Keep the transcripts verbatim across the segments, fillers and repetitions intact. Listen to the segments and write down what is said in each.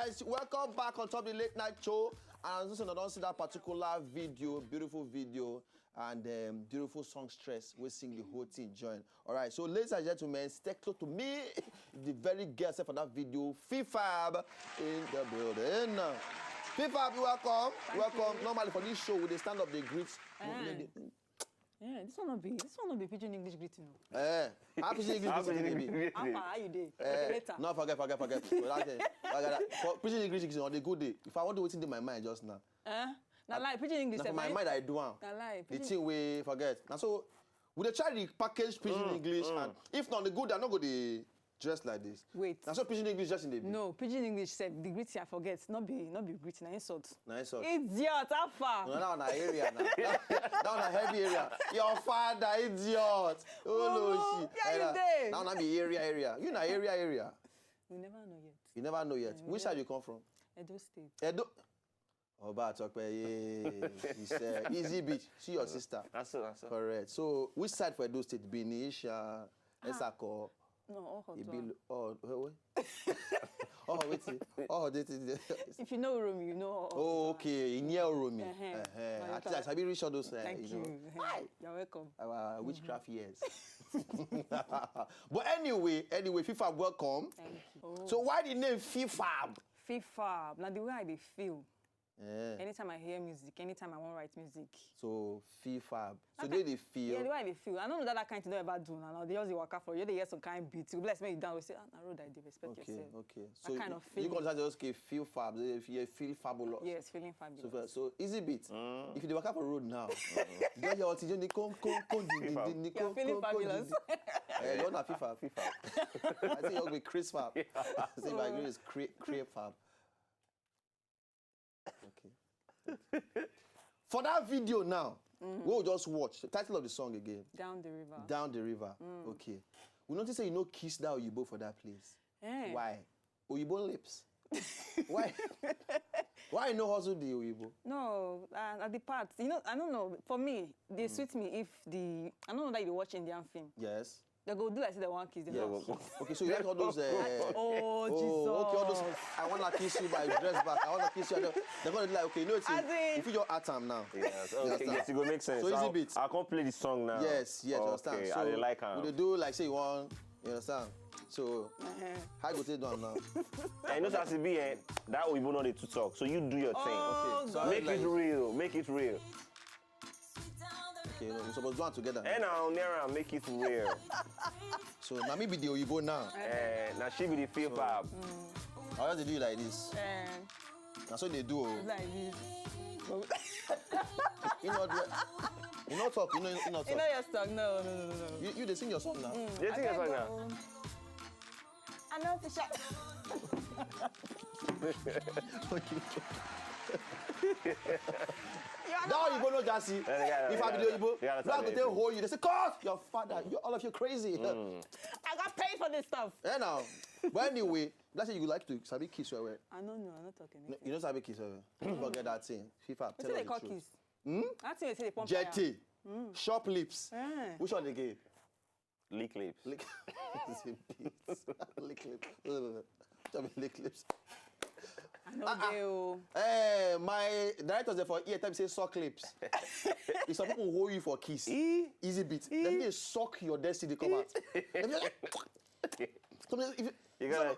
Yes, welcome back on top of the late night show. And as you know, don't see that particular video, beautiful video, and um, beautiful songstress. We sing the whole thing join. All right, so ladies and gentlemen, stay close to me. The very girl set for that video, Fifab, in the building. Fifab, you welcome. Welcome. Normally for this show, we dey stand up, dey greet. Eh. Yeah, this one not be this one not be pidgin English greeting. Eh, how pidgin English greeting dey be? How far are you there? Eh, Later. No, forget, forget, forget. Forget that. For pidgin English greeting on the good day. If I want to wait in my mind just now. Eh? Na lie, pidgin English. Na for my mind I do am. Na lie. The thing we forget. Now so we dey try to package pidgin English, and if not the good, I no go dey dress like this. Wait. Na so pidgin English just in the be. No, pidgin English sef, the greeting I forget. Not be not be greeting, na insult. Na insult. Idiot, how far? No, na na area na. That na heavy area. Your father, idiot. Oh Mumu, no, where you dey? Now na be area area. You na area area. We never know yet. You never know yet. Which side you come from? Edo State. Edo. Oba Tope, yeah. It's uh, easy beach. See your sister. That's it, that's it. Correct. So which side for Edo State? Benin, Isha, Esako, No, Oho. Ibil. Oh, wait, wait. Oh, wait. Oh, wait. If you know Uromi, you know. Oh, okay. In near Uromi. Uh-huh. Uh-huh. No, At you least I sabi reach all those. Uh, Thank you you. Know. You're welcome. Our witchcraft years. But anyway, anyway, Fifab, welcome. Thank you. So why the name Fifab? Fifab. Now the way I dey feel. Eh. Anytime I hear music, anytime I want to write music. So Fifab. So Okay. they dey feel. Yeah, the way I dey feel. I don't know that that kind of thing don't ever do now. Now they just dey waka for you. They hear some kind beat. You bless me down. We say, ah, na road I dey respect Okay, yourself. Okay. That kind of feeling. You can just okay, feel fab. They feel, feel fabulous. Yes, feeling So, fabulous. so easy beat. If you dey waka for road now, you don hear what you dey come come come di di di di You're come feeling come come di fabulous. di. Eh, you na Fifab. Fifab. I think you be Chris Fab. I think my name is Cre Cre Fab. Okay. For that video now, we will just watch the title of the song again. Down the river. Down the river. Okay. We notice say you no kiss that oyibo for that place. Eh. Why? Oyibo lips. Why? Why you no hustle the oyibo? No, uh, at the part, you know, I don't know. For me, they sweet me if the I don't know that you watch Indian film. Yes. They go do like say they want kiss. They Yes. don't kiss. Okay, so you like all those. Uh, Oh, Jesus. Okay, all those. I wanna kiss you, but I dress back. I wanna kiss you. They're gonna be like, okay, you know what? As in- If you just act am now. Yes, You okay, understand? yes, it go make sense. So easy I'll, beat. I'll come play the song now. Yes, yes, okay, understand. So I dey like we dey am. Do like say you want, you understand? So how you go take down now? And you know as e be, eh, that oyibo no dey too talk. So you do your thing. Oh, Okay, so I Make like it real. Make it real. Okay, no, we suppose do am together. And now near am, make it real. So now me be the oyibo now. Eh, now she be the feel fab. I just dey do you like this. Eh, Na so they do. Oh. like this. You know, you know talk. You know, you know You talk. know your song? No, no, no, no, no. You, you dey sing your song now. They think it's like that. I know for sure. That oyibo no jasi. Yeah, yeah, If I be the yeah, oyibo, yeah, no, I go yeah. Take hold you. They say, "Cause your father, you all of you crazy." I got paid for this stuff. Eh now. But anyway, let's say you like to sabi kiss well well. I don't know. I'm not talking. No, you know sabi kiss well well. Forget that thing. Fifab, tell Wetin us they the call truth. Kiss? That thing they say they pump Jetty, shop lips. Eh. Which one again? Lick lips. Lick, lick lips. Tell me lick lips. I know they oh. Eh, my directors there for here tell me say suck lips. If some people hold you for kiss, easy beat. Then they suck your destiny come out. If you like, some people, if you, You gotta.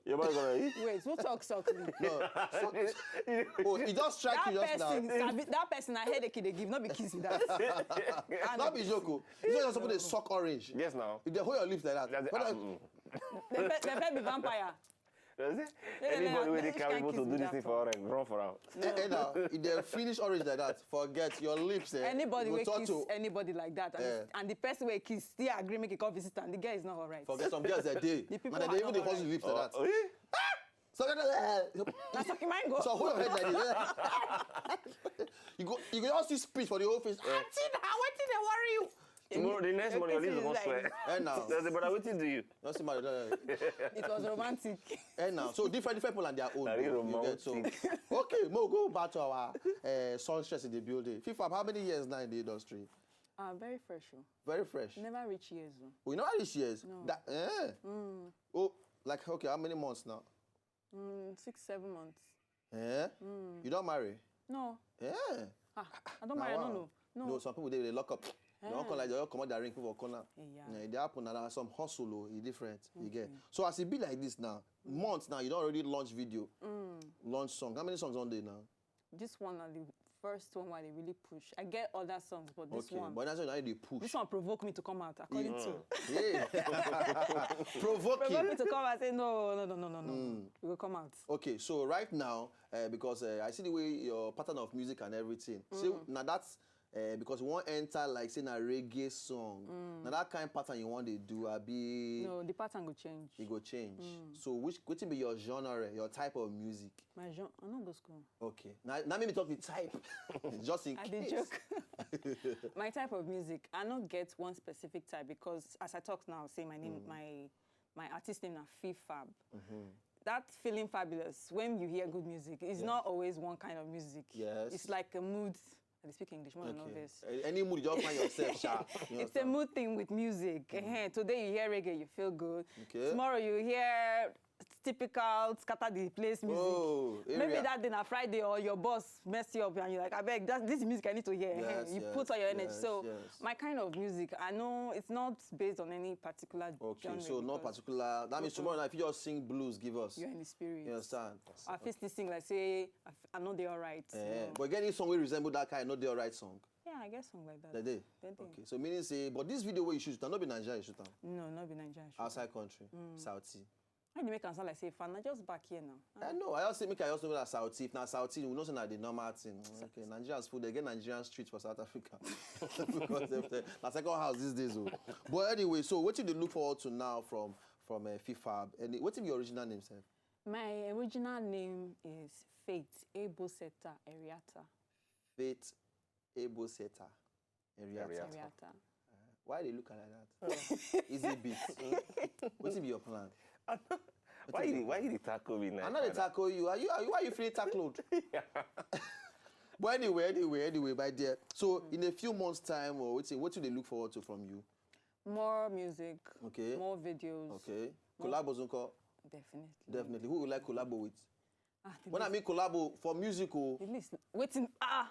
Your body gonna eat. Wait, who talk suck me? No. So, oh, it just strike That you just now. person, sabi, that person, I headache they give, not be kiss with that. Not be joke. Oh. You know, some people they suck orange. Yes, now. If they hold your lips like that, That's- what ah, I- mm. They fe- they fe be vampire. That's it. Yeah, Anybody yeah, wey dey which carry kind motor kiss do be this that thing for? For orange, run for am. Eh, eh, now, if they finish orange like that, forget your lips. Eh, Anybody you will go kiss turn to- anybody like that, and, Eh. and the person will kiss still agree make a call visit, and the girl is not alright. Forget some girls that day. The people Man, are they even not dey hustle alright. lips like that. Oh, eh? So that, That's talking my go. so hold your head like this. You go, you go just see spit for the whole face. Auntie, now wetin dey worry you? Tomorrow, the next Your morning, your kiss lips is go like sweat. this. Eh, now. That's it, brother. Wetin do you? Just see my. It was romantic. Eh, now. So different, different people and their own. Very You get so. romantic. Okay, Mo, go back to our uh, songstress in the building. Fifab, how many years now in the industry? Ah, very fresh. Oh. Very fresh. Never reach years. Oh. We never reach years. No. That, eh? Oh, like okay, how many months now? Mm, six, seven months. Eh? You don marry? No. Eh? Ah, I don't marry. I don't know. No. No, some people dey dey lock up. They don't come like they don't comot their ring put for corner. Yeah. Yeah, e dey happen na some hustle o, e different. You get. So as e be like this now, months now, you don already launch video, launch song. How many songs don dey now? This one na the first one wey I dey really push. I get other songs, but this Okay, one, but that's why you dey push. This one provoke me to come out, according to. Yeah. Provoking. Provoke me to come out and say no, no, no, no, no, no. We go come out. Okay, so right now, uh, because uh, I see the way your pattern of music and everything. See, now that's uh, because you wan enter like say na reggae song. Na that kind pattern you wan dey do, abi No, the pattern go change. e go change. So which wetin be your genre, your type of music? My genre, I no go school. Okay, now now make me talk the type. Just in I dey case. Joke. My type of music, I no get one specific type because as I talk now, say my name, my my artist name na Fifab. That feeling fabulous when you hear good music, it's not always one kind of music. Yes. It's like a mood. I dey speak English more than all Okay. this. A- Any mood you just find yourself, sha. You It's a understand? Mood thing with music. Ehen, today you hear reggae, you feel good. Okay. Tomorrow you hear typical scatter the place music. Oh, Maybe area. That day na Friday or your boss mess you up and you're like, I beg, that, this is music I need to hear. Ehen, Yes, you yes, put on your energy. yes, So yes. My kind of music, I know it's not based on any particular Okay, genre. so no Because particular. That means tomorrow night, if you just sing blues, give us. You're in the spirit. You understand? I feel still sing like say I f- I know they all right. Eh, No. But get any song wey resemble that kind, no dey alright song. Yeah, I get song like that. They dey. They dey. Okay, so meaning say, but this video wey you shoot, na no be Nigeria you shoot am. No, not be Nigeria. Shoot. Outside country, South Sea. How you make am sound like say fan? Na just back here now. I know. I just say make I just know that South Sea. If na South Sea, we know say na the normal thing. Okay, Nigerians food, they get Nigerian street for South Africa. Because dem say, na second house these days. Oh. But anyway, so what you dey look forward to now from from uh, Fifab? Any, what be your original name, sir? My original name is Faith Eboseta Eriata. Faith Eboseta Eriata. Eriata. Eriata. Why they look at like that? Easy beat. What be your plan? Why you why you dey tackle me now? I'm not a tackle you. Are you? Are you? Why you feeling tackled? But anyway, anyway, anyway, my dear. So in a few months' time, or what? What do they look forward to from you? More music. Okay. More videos. Okay. Collabos nko? Definitely. Definitely. Who would like collabo with? Ah, the When I list- mean collabo for music, oh. the list. Waiting. Ah.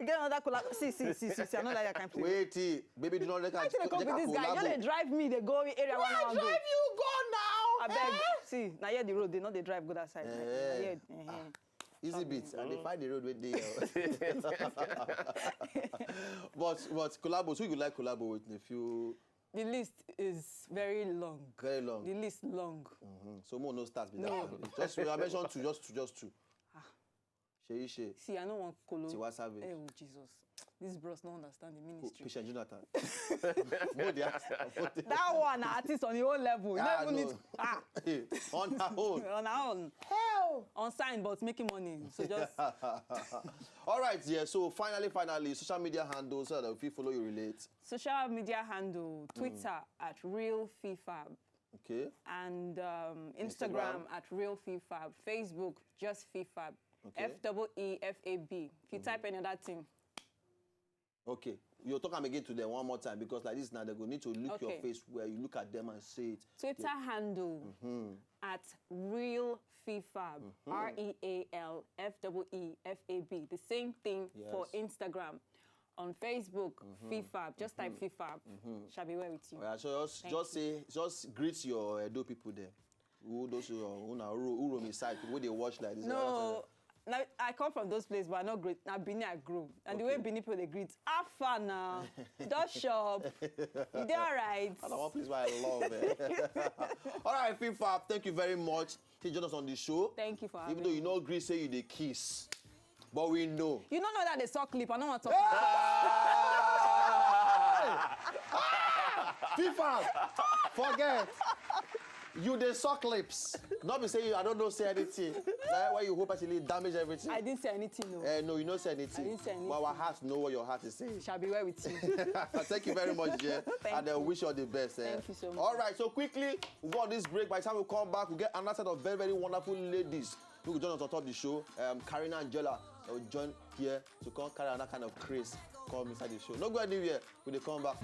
You get another collab. See, see, see, see, see. I know that kind of place. Wait, eh, baby, do not let I her think they come with this guy. You know they drive me. They go area one Why hour. drive you go now? I beg. See, now here the road. They know they drive go that side. Eh. Yeah, eh. Easy beat. And they find the road with the. But but collabos, who you like collabo with? If you The list is very long. Very long. The list long. Mhm. So more no start be No. that. Just I mentioned two, just two, just two. Shey you shey. See, I no want Kolo. Tiwa Savage. Oh Jesus, these bros don't understand the ministry. Patient Jonathan. Mo dey ask. That one, artist on your own level. You Ah, don't even no. Need. Ah, On her own. On our own. Hell. On sign, but making money. So just. All right, yeah. So finally, finally, social media handles so that if you follow, you relate. Social media handle Twitter at Real Fifab. Okay. And um, Instagram. Instagram at Real Fifab. Facebook, just Fifab. Okay. F double E F A B. If you type any other thing, Okay. You talk am again to them one more time because like this now they go need to look your Okay. face where you look at them and say it. Twitter handle at Real Fifab. R E A L F double E F A B. The same thing for Yes. Instagram. On Facebook, Fifab. Just type Fifab. Shall be well with you. Yeah, so just Thank just you. Say just greet your Edo people there. Who those who are who na who ro- who roam inside who they watch like this. No, now I come from those places, but I no greet. Now Benin I grew, and the way Okay. Benin people they greet, how far now? Don't shop. You dey alright? And I want place where I love it. All right, Fifab, thank you very much. He join us on the show. Thank you for having Even though you me. know Greece say you the kiss, but we know. You don't know that they suck lip. I don't want to talk. Fifab, forget. You dey suck lips. Not be say you, I don't know say anything. Like why you hope actually damage everything. I didn't say anything. No. Eh, no, you no say anything. I didn't say anything. But our hearts know what your heart is saying. Shall be well with you. Thank you very much, Jay. Thank And I you. Wish you all the best. Eh? Thank you so much. All right, so quickly, we go on this break. By the time we come back, we get another set of very, very wonderful ladies who will join us on top of the show. Um, Karina and Jola will join here to come carry another kind of craze come inside the show. No go anywhere. We dey come back.